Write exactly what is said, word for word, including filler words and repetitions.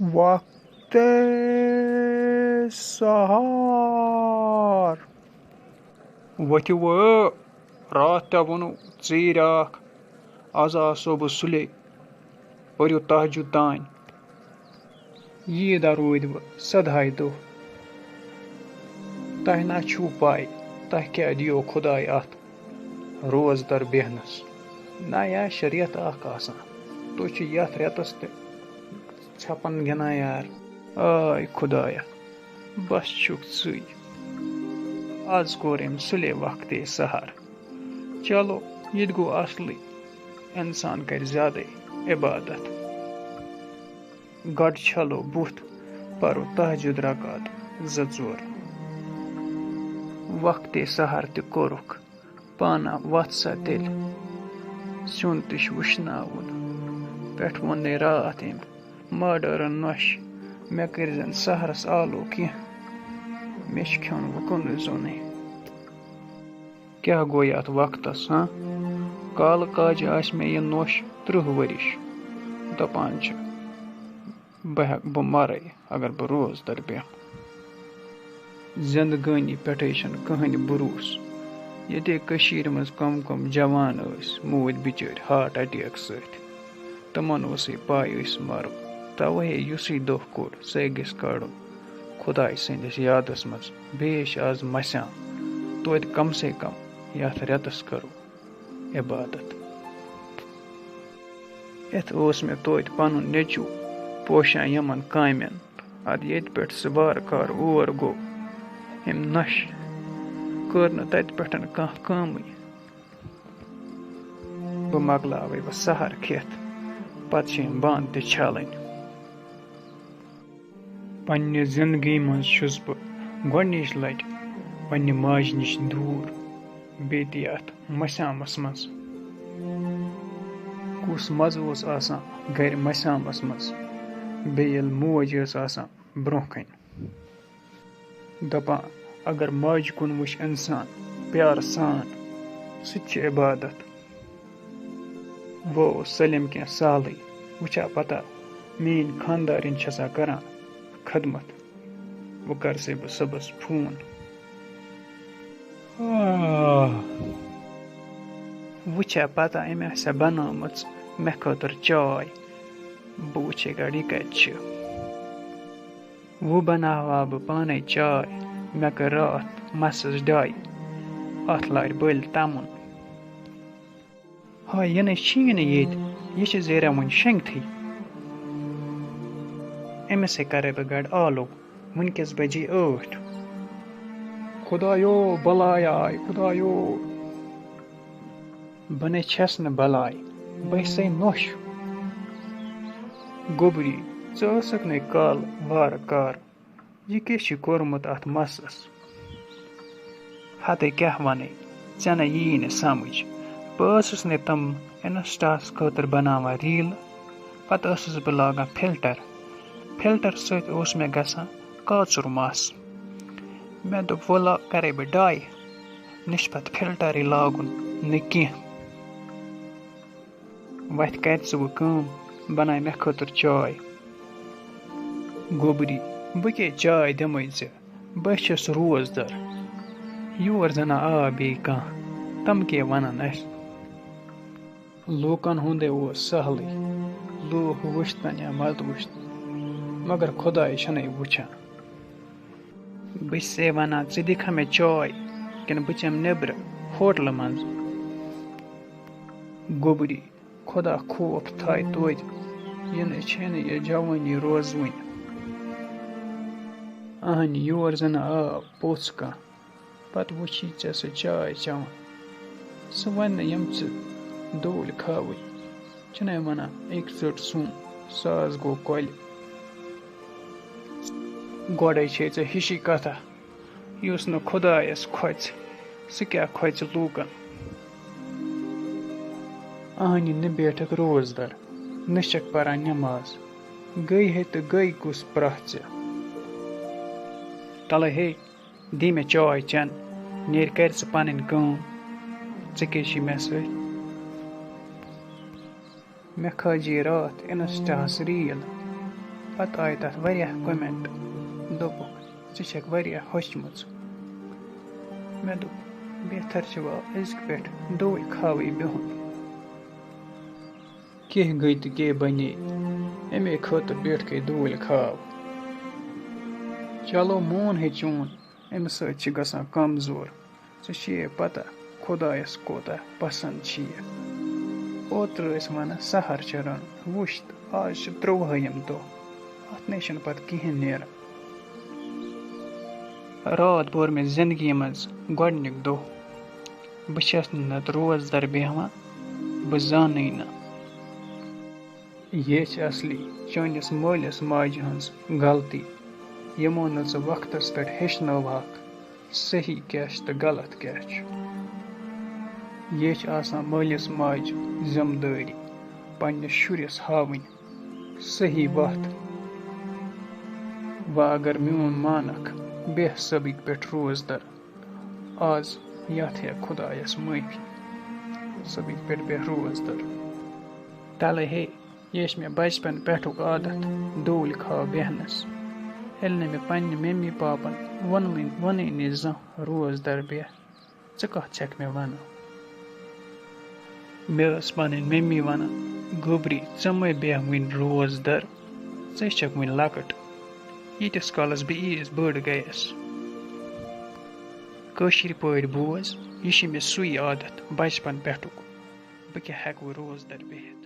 وقت سحر۔ وۄتھِو وٲ، راتھ تہِ ووٚنُو ژیٖرۍ اکھ، از آسو بہٕ سُلے، پٔرِو تہجد تانۍ۔ عیٖد روٗدۍ وۄنۍ سدہاے دۄہ۔ تۄہہِ نا چھُو پَے، تۄہہِ کیٛاہ دِیو خۄداے اَتھ روزدَر بیٚہنَس؟ نہ یا شریعت اَکھ آسان۔ تُہۍ چھِ یَتھ رٮ۪تَس تہِ ژھٮ۪پَن گِنان یار۔ آے خۄدایا، بَس چھُکھ ژٕے۔ آز کوٚر أمۍ سُلے وقتے سحر۔ چلو، یہِ تہِ گوٚو اَصلٕے، اِنسان کَرِ زیادَے عبادت۔ گۄڈٕ چھلو بُتھ، پرو تہجد رکعت زٕ ژور۔ وقتے سحر تہِ کوٚرُکھ، پانا وتھ سا تیٚلہِ۔ سیُن تہِ چھُ وٕشناوُن۔ پٮ۪ٹھ ووٚننَے راتھ أمۍ، ماڈٲرٕن نۄشہِ، مےٚ کٔرۍزٮ۪ن سحرس آلو کینٛہہ، مےٚ چھُ کھیوٚن وۄنۍ کُنُے زوٚنُے۔ کیٛاہ گوٚو یَتھ وقتَس، ہاں؟ کالہٕ کاجہِ آسہِ مےٚ یہِ نوٚش تٕرٛہ ؤرِش۔ دَپان چھِ، بہٕ ہٮ۪کہٕ، بہٕ مَرَے، اگر بہٕ روزدَر بیٚہمہٕ۔ زِندگٲنی پٮ۪ٹھَے چھَنہٕ کٕہٕنۍ بروسہٕ۔ ییٚتے کٔشیٖرِ منٛز کَم کَم جوان ٲسۍ، موٗدۍ بِچٲرۍ ہارٹ اَٹیک سۭتۍ۔ تِمَن اوسُے پَے أسۍ مَرو۔ تَوَے یُسُے دۄہ کوٚڑ، سُے گژھِ کَڑُن خۄداے سٕنٛدِس یادَس منٛز۔ بیٚیہِ چھِ آز مَسیٛام، توتہِ کم سے کم یَتھ رٮ۪تَس کَرو عبادت۔ یَتھ اوس مےٚ توتہِ پَنُن نیٚچوٗ پوشان یِمَن کامٮ۪ن۔ اَدٕ ییٚتہِ پٮ۪ٹھ سُہ وارٕ کارٕ اور گوٚو، أمۍ نۄشہِ کٔر نہٕ تَتہِ پٮ۪ٹھ کانٛہہ کٲمٕے۔ بہٕ مۄکلاوَے وۄنۍ سحر کھٮ۪تھ، پَتہٕ چھِ یِم بانہٕ تہِ چھَلٕنۍ۔ پننہِ زندگی منٛز چھُس بہٕ گۄڈٕنِچ لٹہِ پننہِ ماجہِ نِش دوٗر، بیٚیہِ تہِ یتھ مسامس منٛز۔ کُس مزٕ اوس آسان گرِ مسامس منٛز، بیٚیہِ ییٚلہِ موج ٲس آسان برٛونٛہہ کنہِ۔ دپان، اگر ماجہِ کُن وٕچھ انسان پیارٕ سان، سُہ تہِ چھُ عبادت۔ وۄنۍ اوس سٲلِم کینٛہہ سہلٕے۔ وٕچھا پتہ، میٛٲنۍ خانٛدارِنۍ چھےٚ سا کران خدمت۔ وۄنۍ کر سے بہٕ صُبحس فون۔ آہ۔ وٕچھا پتہ، أمۍ آسیا بنٲومٕژ مےٚ خٲطرٕ چاے۔ بہٕ وٕچھے گۄڈٕ، یہِ کتہِ چھِ۔ وۄنۍ بناوہا بہٕ پانے چاے۔ مےٚ کٔر راتھ مسس ڈاے۔ اتھ لارِ بٔلۍ تمُن۔ ہاے، یہِ نَے چھِیی نہٕ ییٚتہِ، یہِ چھِ زیرا وُنہِ شۄنٛگتھٕے۔ أمِس ہے کَرَے بہٕ گَڑٕ آلو، وٕنۍکٮ۪س بَجے ٲٹھ۔ خۄدایو، بَلاے آے، خۄدایو۔ بہٕ نَے چھَس نہٕ بَلاے، بہٕ ہے سَے نۄش۔ گوٚبری، ژٕ ٲسٕکھ نَے کالہٕ وارٕ کارٕ۔ یہِ کیٛاہ چھُے کوٚرمُت اَتھ مسَس؟ ہَتَے کیٛاہ وَنَے، ژےٚ نَے یِیی نہٕ سَمٕجھ۔ بہٕ ٲسٕس نَے تِم Insta-ہَس خٲطرٕ بَناوان ریٖلہٕ، پَتہٕ ٲسٕس بہٕ لاگان فِلٹَر۔ فِلٹَر سۭتۍ اوس مےٚ گژھان کاژُر مَس۔ مےٚ دوٚپ، وَلہٕ کَرَے بہٕ ڈاے، نہ چھُ پَتہٕ فِلٹَرٕے لاگُن، نہ کینٛہہ۔ وَتھِ کَرِ ژٕ وۄنۍ کٲم، بَناے مےٚ خٲطرٕ چاے۔ گوٚبری، بہٕ کیٛاہ چاے دِمَے ژےٚ؟ بہٕ چھَس روزدَر۔ یور زَنہٕ آو بیٚیہِ کانٛہہ، تِم کیٛاہ وَنَن اَسہِ؟ لوٗکَن ہُنٛدے اوس سہلٕے، لوٗکھ وٕچھتَن یا مَتہٕ وٕچھتَن، مگر خۄداے چھَنَے وٕچھان۔ بہٕ چھسے وَنان، ژٕ دِکھا مےٚ چاے کِنہٕ بہٕ چٮ۪مہٕ نیٚبرٕ ہوٹلہٕ منٛز؟ گوٚبری، خۄدا خوف تھایہِ توتہِ، یہِ نَے چھے نہٕ یہِ جوٲنی روزوٕنۍ۔ اہنہِ، یور زَنہٕ آو پوٚژھ کانٛہہ، پَتہٕ وٕچھی ژےٚ سُہ چاے چٮ۪وان۔ سُہ وَنہِ نہٕ یِم ژٕ ڈوٗلۍ کھاوٕے۔ چھِنَے وَنان، أکۍ ژٔٹ سوٚن، ساس گوٚو کۄلہِ۔ گۄڈَے چھے ژےٚ ہِشی کَتھا، یُس نہٕ خۄدایَس کھۄژِ، سُہ کیٛاہ کھۄژِ لوٗکَن؟ اہنہِ، نہٕ بیٹھَکھ روزدَر، نہ چھَکھ پَران نٮ۪ماز۔ گٔے ہے تہٕ گٔے کُس پرٛاہ ژےٚ؟ تَلَے ہے، دِ مےٚ چاے چٮ۪ن، نیرِ کَرِ ژٕ پَنٕنۍ کٲم، ژےٚ کیٛاہ چھُے مےٚ سۭتۍ؟ مےٚ کھٲجے راتھ Insta-ہَس ریٖل، پتہٕ آیہِ تَتھ واریاہ comment، دوٚپُکھ، "ژٕ چھَکھ واریاہ ہۄچھمٕژ۔" مےٚ دوٚپ، "بہتر چھُ وۄنۍ أزکہِ پٮ۪ٹھ دوٗلۍ کھاوٕے بِہُن۔" کینٛہہ گٔے تہٕ کینٛہہ بنے، اَمے خٲطرٕ بیٖٹھکھے دوٗلۍ کھاو۔ چلو، مون ہے چون، اَمہِ سۭتۍ چھِ گژھان کمزور۔ ژےٚ چھیے پتہ خۄدایَس کوٗتاہ پسنٛد چھِ یہِ۔ اوترٕ ٲسۍ وَنان سحر چھِ رَنُن، وٕچھ تہٕ آز چھِ ترٛۆوُہِم دۄہ، اَتھ نے چھِنہٕ پتہٕ کِہیٖنۍ نیران۔ راتھ بوٚر مےٚ زندگی منٛز گۄڈٕنیُک دۄہ، بہٕ چھَس نہٕ نَتہٕ روزدَر بیٚہوان، بہٕ زانٕے نہٕ۔ یہِ چھِ اصلی چٲنِس مٲلِس ماجہِ ہٕنٛز غلطی، یِمو نہٕ ژٕ وقتس پٮ۪ٹھ ہیٚچھنٲوہَکھ صحیح کیٛاہ چھُ تہٕ غلط کیٛاہ چھُ۔ یہِ چھِ آسان مٲلِس ماجہِ ذمہٕ دٲری پننِس شُرِس ہاوٕنۍ صحیح وَتھ۔ وۄنۍ اگر میون مانکھ، بیٚہہ صبحٕکۍ پٮ۪ٹھ روزدَر۔ آز یَتھ ہیٚکھ خۄدایَس معٲفی، صبحٕکۍ پٮ۪ٹھ بیٚہہ روزدَر۔ تَلہٕ ہے، یہِ چھِ مےٚ بچپن پٮ۪ٹھُک عادت، دوٗلۍ کھاو بیٚہنَس۔ ییٚلہِ نہٕ مےٚ پننہِ ممی پاپن ووٚنمٕے، ووٚنُے نہٕ زانٛہہ، "روزدَر بیٚہہ، ژٕ کَتھ چھَکھ مےٚ وَنان؟" مےٚ ٲس پنٕنۍ ممی وَنان، "گوٚبری، ژٕ مَے بیٚہہ وٕنہِ روزدَر، ژٕ چھَکھ وٕنہِ لۄکٕٹ، ییٖتِس کالَس بہٕ عیٖز بٔڑ گٔیَس۔" کٲشِرۍ پٲٹھۍ بوز، یہِ چھِ مےٚ سُے عادت بچپن پٮ۪ٹھُک۔ بہٕ کیٛاہ ہٮ۪کہٕ وۄنۍ روزدَر بِہِتھ؟